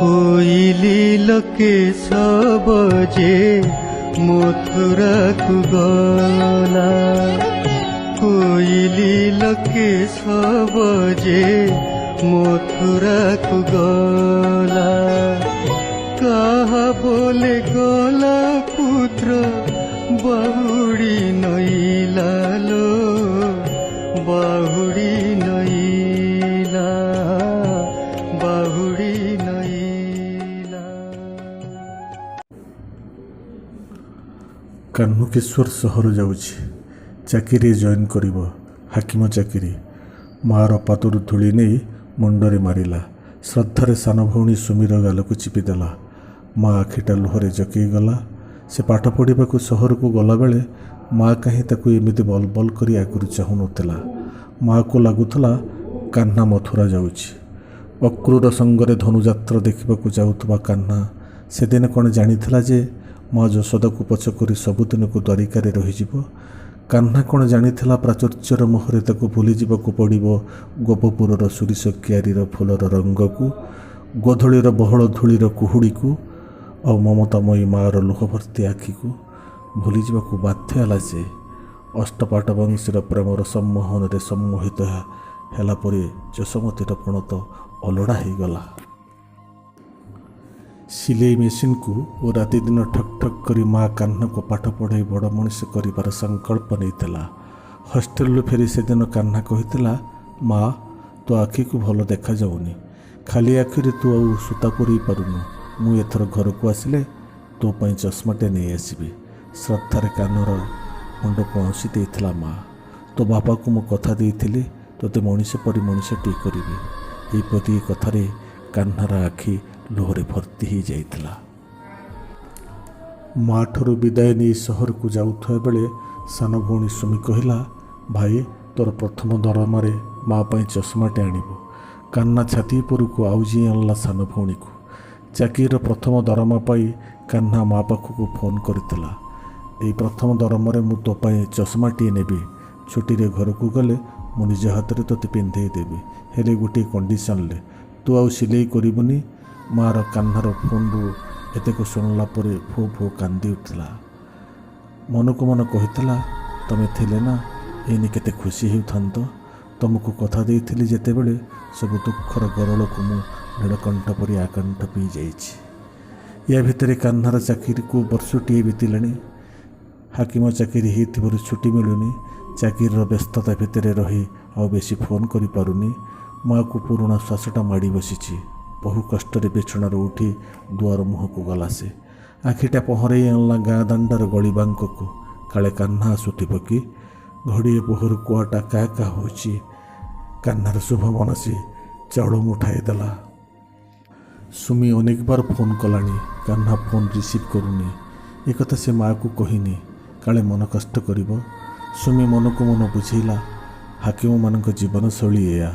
କୋଇଲି କେଶବ ଯେ ମଥୁରାକୁ ଗଲା, କୋଇଲି କେଶବ ଯେ ମଥୁରାକୁ ଗଲା। କାହା ବୋଲେ ଗଲା ପୁତ୍ର ବାହୁଡ଼ି ନଇଲା ଲୋ, ବାହୁଡ଼ି ନଇଲା, ବାହୁଡ଼ି ନଇଲା। କାହ୍ନୁକିଶୋର ସହର ଯାଉଛି, ଚାକିରିରେ ଜଏନ୍ କରିବ, ହାକିମ ଚାକିରି। ମାଆର ପାଦରୁ ଧୂଳି ନେଇ ମୁଣ୍ଡରେ ମାରିଲା। ଶ୍ରଦ୍ଧାରେ ସାନ ଭଉଣୀ ସୁମିର ଗାଲକୁ ଚିପିଦେଲା। ମା ଆଖିଟା ଲୁହରେ ଜକେଇଗଲା। ସେ ପାଠ ପଢ଼ିବାକୁ ସହରକୁ ଗଲାବେଳେ ମା କାହିଁ ତାକୁ ଏମିତି ବଲବଲ କରି ଆଗରୁ ଚାହୁଁନଥିଲା। ମାଆକୁ ଲାଗୁଥିଲା କାହ୍ନା ମଥୁରା ଯାଉଛି। ଅକ୍ରୂର ସଙ୍ଗରେ ଧନୁଯାତ୍ରା ଦେଖିବାକୁ ଯାଉଥିବା କାହ୍ନା ସେଦିନ କ'ଣ ଜାଣିଥିଲା ଯେ ମା ଯଶୋଦାକୁ ପଛ କରି ସବୁଦିନକୁ ଦ୍ୱାରିକାରେ ରହିଯିବ? କାହ୍ନା କ'ଣ ଜାଣିଥିଲା ପ୍ରାଚୁର୍ଯ୍ୟର ମୋହରେ ତାକୁ ଭୁଲିଯିବାକୁ ପଡ଼ିବ ଗୋପପୁରର ସୁରିଷ କିଆରୀର ଫୁଲର ରଙ୍ଗକୁ, ଗୋଧୂଳିର ବହଳ ଧୂଳିର କୁହୁଡ଼ିକୁ ଆଉ ମମତାମୟୀ ମାଆର ଲୁହଭର୍ତ୍ତି ଆଖିକୁ? ଭୁଲିଯିବାକୁ ବାଧ୍ୟ ହେଲା ସେ। ଅଷ୍ଟପାଟବଂଶୀର ପ୍ରେମର ସମ୍ମୋହନରେ ସମ୍ମୋହିତ ହେଲା ପରେ ଯଶୋମତୀର ପଣତ ଅଲୋଡ଼ା ହେଇଗଲା। ସିଲେଇ ମେସିନ୍କୁ ଓ ରାତିଦିନ ଠକ୍ ଠକ୍ କରି ମା କାହ୍ନାକୁ ପାଠ ପଢ଼ାଇ ବଡ଼ ମଣିଷ କରିବାର ସଂକଳ୍ପ ନେଇଥିଲା। ହଷ୍ଟେଲରୁ ଫେରି ସେଦିନ କାହ୍ନା କହିଥିଲା, ମା, ତୋ ଆଖିକୁ ଭଲ ଦେଖାଯାଉନି, ଖାଲି ଆଖିରେ ତୁ ଆଉ ସୂତା ପୂରେଇ ପାରୁନୁ। ମୁଁ ଏଥର ଘରକୁ ଆସିଲେ ତୋ ପାଇଁ ଚଷମାଟେ ନେଇ ଆସିବି। ଶ୍ରଦ୍ଧାରେ କାନର ମୁଣ୍ଡକୁ ଆଉଁସି ଦେଇଥିଲା ମା। ତୋ ବାପାକୁ ମୁଁ କଥା ଦେଇଥିଲି, ତୋତେ ମଣିଷ ପରି ମଣିଷଟିଏ କରିବି। ଏହି ପଦିଏ କଥାରେ କାହ୍ନାର ଆଖି ଲୁହରେ ଭର୍ତ୍ତି ହେଇଯାଇଥିଲା। ମାଠାରୁ ବିଦାୟ ନେଇ ସହରକୁ ଯାଉଥିବା ବେଳେ ସାନ ଭଉଣୀ ସୁମି କହିଲା, ଭାଇ, ତୋର ପ୍ରଥମ ଦରମାରେ ମା ପାଇଁ ଚଷମାଟେ ଆଣିବୁ। କାହ୍ନା ଛାତି ଉପରକୁ ଆଉଜି ଆଣିଲା ସାନ ଭଉଣୀକୁ। ଚାକିରିର ପ୍ରଥମ ଦରମା ପାଇ କାହ୍ନା ମା ପାଖକୁ ଫୋନ୍ କରିଥିଲା, ଏଇ ପ୍ରଥମ ଦରମାରେ ମୁଁ ତୋ ପାଇଁ ଚଷମାଟିଏ ନେବି। ଛୁଟିରେ ଘରକୁ ଗଲେ ମୁଁ ନିଜ ହାତରେ ତୋତେ ପିନ୍ଧେଇ ଦେବି। ହେଲେ ଗୋଟିଏ କଣ୍ଡିସନରେ, ତୁ ଆଉ ସିଲେଇ କରିବୁନି। ମାଆର କାହ୍ନାର ଫୋନ୍ରୁ ଏତକ ଶୁଣିଲା ପରେ ଫୋ ଫୋ କାନ୍ଦି ଉଠିଲା। ମନକୁ ମନ କହିଥିଲା, ତମେ ଥିଲେ ନା ଏଇନେ କେତେ ଖୁସି ହେଉଥାନ୍ତ। ତମକୁ କଥା ଦେଇଥିଲି ଯେତେବେଳେ, ସବୁ ଦୁଃଖର ଗରଳକୁ ମୁଁ ନୀଳକଣ୍ଠ ପରି ଆକଣ୍ଠ ପିଇଯାଇଛି। ୟା ଭିତରେ କାହ୍ନାର ଚାକିରିକୁ ବର୍ଷଟିଏ ବିତିଲାଣି। ହାକିମ ଚାକିରି ହେଇଥିବାରୁ ଛୁଟି ମିଳୁନି। ଚାକିରିର ବ୍ୟସ୍ତତା ଭିତରେ ରହି ଆଉ ବେଶୀ ଫୋନ୍ କରିପାରୁନି। ମାଆକୁ ପୁରୁଣା ଶ୍ୱାସଟା ମାଡ଼ି ବସିଛି। ବହୁ କଷ୍ଟରେ ବିଛଣାରୁ ଉଠି ଦୁଆର ମୁହଁକୁ ଗଲା ସେ। ଆଖିଟା ପହଁରେଇ ଆଣିଲା ଗାଁ ଦାଣ୍ଡର ଗଳି ବାଙ୍କକୁ। କାଳେ କାହ୍ନା ଆସୁଥିବ କି? ଘଡ଼ିଏ ପୋହରୁ କୁଆଟା କା କା ହେଉଛି। କାହ୍ନାର ଶୁଭ ମନସୀ ଚାଉଳ ମୁଠାଏ ଦେଲା। ସୁମି ଅନେକବାର ଫୋନ୍ କଲାଣି, କାହ୍ନା ଫୋନ୍ ରିସିଭ୍ କରୁନି। ଏକଥା ସେ ମାଆକୁ କହିନି, କାଳେ ମନ କଷ୍ଟ କରିବ। ସୁମି ମନକୁ ମନ ବୁଝେଇଲା, ହାକିମମାନଙ୍କ ଜୀବନଶୈଳୀ ଏୟା।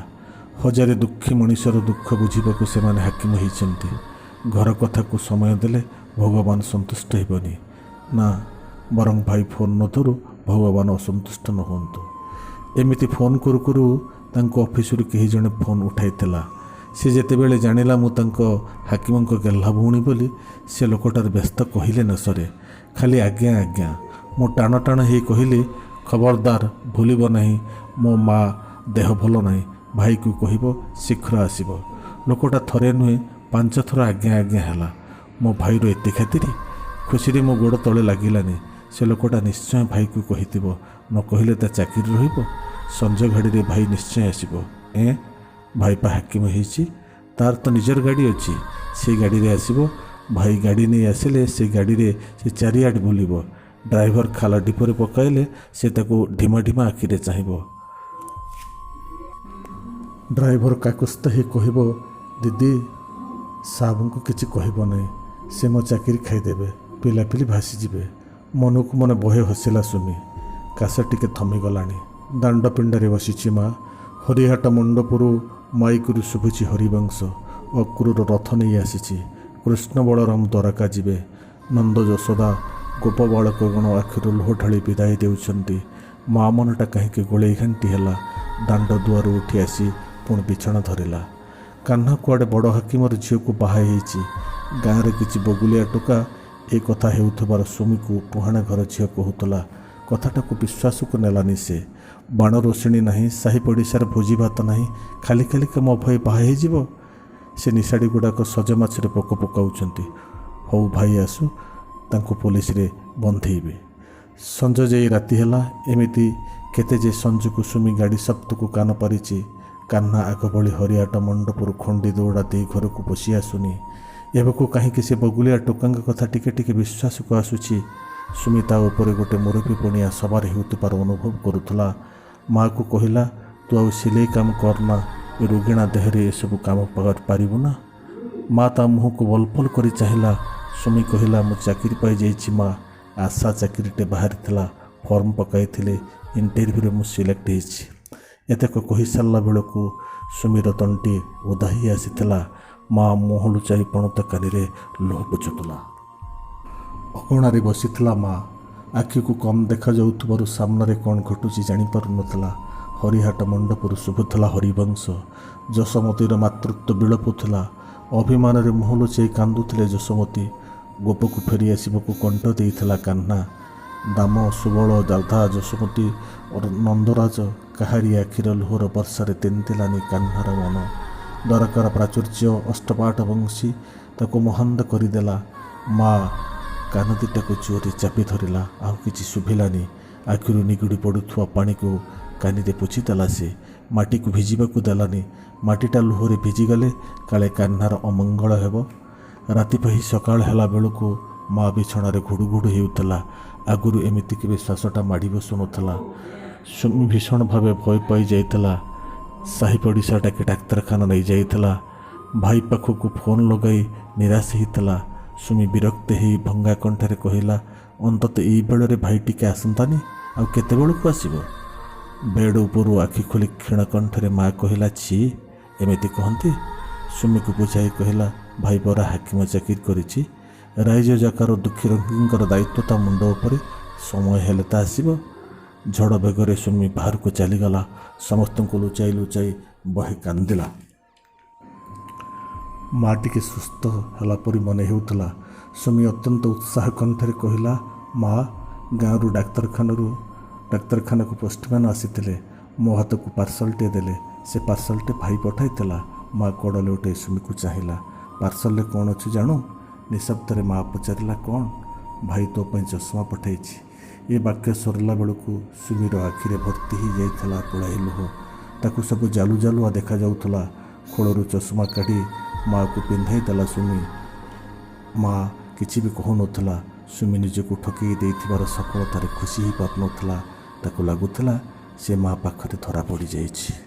ହଜାରେ ଦୁଃଖୀ ମଣିଷର ଦୁଃଖ ବୁଝିବାକୁ ସେମାନେ ହାକିମ ହେଇଛନ୍ତି। ଘର କଥାକୁ ସମୟ ଦେଲେ ଭଗବାନ ସନ୍ତୁଷ୍ଟ ହେବନି ନା, ବରଂ ଭାଇ ଫୋନ୍ ନ ଧରୁ, ଭଗବାନ ଅସନ୍ତୁଷ୍ଟ ନ ହୁଅନ୍ତୁ। ଏମିତି ଫୋନ୍ କରୁ କରୁ ତାଙ୍କ ଅଫିସରୁ କେହି ଜଣେ ଫୋନ୍ ଉଠାଇଥିଲା। ସେ ଯେତେବେଳେ ଜାଣିଲା ମୁଁ ତାଙ୍କ ହାକିମଙ୍କ ଗେହ୍ଲା ଭଉଣୀ ବୋଲି, ସେ ଲୋକଟାର ବ୍ୟସ୍ତ କହିଲେ ନ ସରେ। ଖାଲି ଆଜ୍ଞା ଆଜ୍ଞା। ମୁଁ ଟାଣ ଟାଣ ହେଇ କହିଲି, ଖବରଦାର, ଭୁଲିବ ନାହିଁ, ମୋ ମା ଦେହ ଭଲ ନାହିଁ, ଭାଇକୁ କହିବ ଶୀଘ୍ର ଆସିବ। ଲୋକଟା ଥରେ ନୁହେଁ, ପାଞ୍ଚ ଥର ଆଜ୍ଞା ଆଜ୍ଞା ହେଲା। ମୋ ଭାଇର ଏତେ ଖାତିରି! ଖୁସିରେ ମୋ ଗୋଡ଼ ତଳେ ଲାଗିଲାନି। ସେ ଲୋକଟା ନିଶ୍ଚୟ ଭାଇକୁ କହିଥିବ। ନ କହିଲେ ତା ଚାକିରି ରହିବ? ସଞ୍ଜ ଘଡ଼ିରେ ଭାଇ ନିଶ୍ଚୟ ଆସିବ। ଏଁ, ଭାଇ ପା ହାକିମ ହେଇଛି, ତାର ତ ନିଜର ଗାଡ଼ି ଅଛି, ସେ ଗାଡ଼ିରେ ଆସିବ। ଭାଇ ଗାଡ଼ି ନେଇ ଆସିଲେ ସେ ଗାଡ଼ିରେ ସେ ଚାରିଆଡ଼େ ବୁଲିବ। ଡ୍ରାଇଭର ଖାଲା ଢିପରେ ପକାଇଲେ ସେ ତାକୁ ଢିମା ଢିମା ଆଖିରେ ଚାହିଁବ। ଡ୍ରାଇଭର କାକୁସ୍ଥ ହେଇ କହିବ, ଦିଦି, ସାହେବଙ୍କୁ କିଛି କହିବ ନାହିଁ, ସେ ମୋ ଚାକିରି ଖାଇଦେବେ, ପିଲାପିଲି ଭାସିଯିବେ। ମନକୁ ମନ ବହେ ହସିଲା ସୁମି। କାଶ ଟିକେ ଥମିଗଲାଣି। ଦାଣ୍ଡ ପିଣ୍ଡାରେ ବସିଛି ମା। ହରିହାଟ ମଣ୍ଡପରୁ ମାଇକରୁ ଶୁଭୁଛି ହରିବଂଶ। ଅକ୍ରୂର ରଥ ନେଇ ଆସିଛି। କୃଷ୍ଣ ବଳରାମ ଦ୍ୱାରକା ଯିବେ। ନନ୍ଦ ଯଶୋଦା ଗୋପ ବାଳକଗଣ ଆଖିରୁ ଲୁହ ଢାଳି ବିଦାୟ ଦେଉଛନ୍ତି। ମା ମନଟା କାହିଁକି ଗୋଳେଇ ଘାଣ୍ଟି ହେଲା। ଦାଣ୍ଡ ଦୁଆରୁ ଉଠି ଆସି ପୁଣି ବିଛଣା ଧରିଲା। କାହ୍ନା କୁଆଡ଼େ ବଡ଼ ହାକିମର ଝିଅକୁ ବାହା ହେଇଛି। ଗାଁରେ କିଛି ବଗୁଲିଆ ଟୋକା ଏ କଥା ହେଉଥିବାର ସୁମିକୁ ପୁହାଣ ଘର ଝିଅ କହୁଥିଲା। କଥାଟାକୁ ବିଶ୍ୱାସକୁ ନେଲାନି ସେ। ବାଣ ରୋଷଣୀ ନାହିଁ, ସାହି ପଡ଼ିଶାର ଭୋଜି ଭାତ ନାହିଁ, ଖାଲି ଖାଲିକା ମୋ ଭାଇ ବାହା ହେଇଯିବ? ସେ ନିଶାଡ଼ି ଗୁଡ଼ାକ ସଜ ମାଛରେ ପୋକ ପକାଉଛନ୍ତି। ହଉ ଭାଇ ଆସୁ, ତାଙ୍କୁ ପୋଲିସରେ ବନ୍ଧେଇବେ। ସଞ୍ଜ ଯାଇ ରାତି ହେଲା। ଏମିତି କେତେ ଯେ ସଞ୍ଜକୁ ସୁମି ଗାଡ଼ି ଶବ୍ଦକୁ କାନ ପାରିଛି। କାହ୍ନା ଆଗ ଭଳି ହରିହାଟ ମଣ୍ଡପରୁ ଖଣ୍ଡି ଦୌଡ଼ା ଦେଇ ଘରକୁ ପଶି ଆସୁନି। ଏବେକୁ କାହିଁକି ସେ ବଗୁଲିଆ ଟୋକାଙ୍କ କଥା ଟିକେ ଟିକେ ବିଶ୍ୱାସକୁ ଆସୁଛି। ସୁମି ତା ଉପରେ ଗୋଟେ ମୁରବୀ ପଣିଆ ସବାର ହେଉଥିବାର ଅନୁଭବ କରୁଥିଲା। ମାଆକୁ କହିଲା, ତୁ ଆଉ ସିଲେଇ କାମ କରନା, ଏ ରୋଗିଣା ଦେହରେ ଏସବୁ କାମ ପାରିବୁ ନା। ମା ତା ମୁହଁକୁ ବଲବଲ କରି ଚାହିଁଲା। ସୁମି କହିଲା, ମୁଁ ଚାକିରି ପାଇଯାଇଛି ମା। ଆଶା ଚାକିରିଟେ ବାହାରିଥିଲା, ଫର୍ମ ପକାଇଥିଲି, ଇଣ୍ଟରଭ୍ୟୁରେ ମୁଁ ସିଲେକ୍ଟ ହେଇଛି। ଏତକ କହିସାରିଲା ବେଳକୁ ସୁମିର ତଣ୍ଟି ଓଦା ହେଇ ଆସିଥିଲା। ମା ମୁହଁ ଲୁଚାଇ ପଣତ କାନିରେ ଲୁହ ପୋଛୁଥିଲା। ଅଗଣାରେ ବସିଥିଲା ମା। ଆଖିକୁ କମ୍ ଦେଖାଯାଉଥିବାରୁ ସାମ୍ନାରେ କ'ଣ ଘଟୁଛି ଜାଣିପାରୁନଥିଲା। ହରିହାଟ ମଣ୍ଡପରୁ ଶୁଭୁଥିଲା ହରିବଂଶ। ଯଶୋମତୀର ମାତୃତ୍ୱ ବିଳପୁଥିଲା। ଅଭିମାନରେ ମୁହଁ ଲୁଚେଇ କାନ୍ଦୁଥିଲେ ଯଶୋମତୀ। ଗୋପକୁ ଫେରି ଆସିବାକୁ କଣ୍ଠ ଦେଇଥିଲା କାହ୍ନା। ଦାମ, ସୁବଳ, ରାଧା, ଯଶୋମତୀ, ନନ୍ଦରାଜ, କାହାରି ଆଖିର ଲୁହର ବର୍ଷାରେ ତିନ୍ତିଲାନି କାହ୍ନାର ମନ। ଦ୍ୱାରକାର ପ୍ରାଚୁର୍ଯ୍ୟ, ଅଷ୍ଟପାଟ ବଂଶୀ ତାକୁ ମହାନ୍ଦ କରିଦେଲା। ମା କାନ ଦିଟାକୁ ଜୋରରେ ଚାପି ଧରିଲା। ଆଉ କିଛି ଶୁଭିଲାନି। ଆଖିରୁ ନିଗୁଡ଼ି ପଡ଼ୁଥିବା ପାଣିକୁ କାନିରେ ପୋଛିଦେଲା ସେ। ମାଟିକୁ ଭିଜିବାକୁ ଦେଲାନି। ମାଟିଟା ଲୁହରେ ଭିଜିଗଲେ କାଳେ କାହ୍ନାର ଅମଙ୍ଗଳ ହେବ। ରାତି ପାହି ସକାଳ ହେଲା ବେଳକୁ ମା ବିଛଣାରେ ଘୁଡ଼ୁ ଘୁଡ଼ୁ ହେଉଥିଲା। ଆଗରୁ ଏମିତି କେବେ ଶ୍ୱାସଟା ମାଡ଼ି ବସୁନଥିଲା। ସୁମି ଭୀଷଣ ଭାବେ ଭୟ ପାଇଯାଇଥିଲା। ସାହି ପଡ଼ିଶା ଡାକି ଡାକ୍ତରଖାନା ନେଇଯାଇଥିଲା। ଭାଇ ପାଖକୁ ଫୋନ୍ ଲଗାଇ ନିରାଶ ହେଇଥିଲା। ସୁମି ବିରକ୍ତ ହେଇ ଭଙ୍ଗା କଣ୍ଠରେ କହିଲା, ଅନ୍ତତଃ ଏଇ ବେଳରେ ଭାଇ ଟିକେ ଆସନ୍ତାନି? ଆଉ କେତେବେଳକୁ ଆସିବ? ବେଡ୍ ଉପରୁ ଆଖି ଖୋଲି କ୍ଷୀଣ କଣ୍ଠରେ ମା କହିଲା, ଛି, ଏମିତି କହନ୍ତି? ସୁମିକୁ ବୁଝାଇ କହିଲା, ଭାଇ ପରା ହାକିମ ଚାକିରି କରିଛି। ରାଇଜ ଯାକାର ଦୁଃଖୀ ରଙ୍ଗୀଙ୍କର ଦାୟିତ୍ୱ ତା ମୁଣ୍ଡ ଉପରେ। ସମୟ ହେଲେ ତ ଆସିବ। ଝଡ଼ ବେଗରେ ସୁମି ବାହାରକୁ ଚାଲିଗଲା। ସମସ୍ତଙ୍କୁ ଲୁଚାଇ ଲୁଚାଇ ବହେ କାନ୍ଦିଲା। ମା ଟିକେ ସୁସ୍ଥ ହେଲା ପରି ମନେ ହେଉଥିଲା। ସୁମି ଅତ୍ୟନ୍ତ ଉତ୍ସାହ କଣ୍ଠରେ କହିଲା, ମା, ଗାଁରୁ ଡାକ୍ତରଖାନାକୁ ପୋଷ୍ଟମ୍ୟାନ୍ ଆସିଥିଲେ। ମୋ ହାତକୁ ପାର୍ସଲଟିଏ ଦେଲେ। ସେ ପାର୍ସଲଟି ଭାଇ ପଠାଇଥିଲା। ମା କଡ଼ ଲେଉଟାଇ ସୁମିକୁ ଚାହିଁଲା। ପାର୍ସଲରେ କ'ଣ ଅଛି ଜାଣୁ? ନିଶବ୍ଦରେ ମା ପଚାରିଲା, କ'ଣ? ଭାଇ ତୋ ପାଇଁ ଚଷମା ପଠାଇଛି। ଏ ବାକ୍ୟ ସରିଲା ବେଳକୁ ସୁମିର ଆଖିରେ ଭର୍ତ୍ତି ହେଇଯାଇଥିଲା ପୁଳାଏ ଲୁହ। ତାକୁ ସବୁ ଜାଲୁ ଜାଲୁଆ ଦେଖାଯାଉଥିଲା। ଖୋଳରୁ ଚଷମା କାଢ଼ି ମାଆକୁ ପିନ୍ଧାଇ ଦେଲା ସୁମି। ମା କିଛି ବି କହୁନଥିଲା। ସୁମି ନିଜକୁ ଠକେଇ ଦେଇଥିବାର ସଫଳତାରେ ଖୁସି ହେଇପାରୁନଥିଲା। ତାକୁ ଲାଗୁଥିଲା ସେ ମା ପାଖରେ ଧରା ପଡ଼ିଯାଇଛି।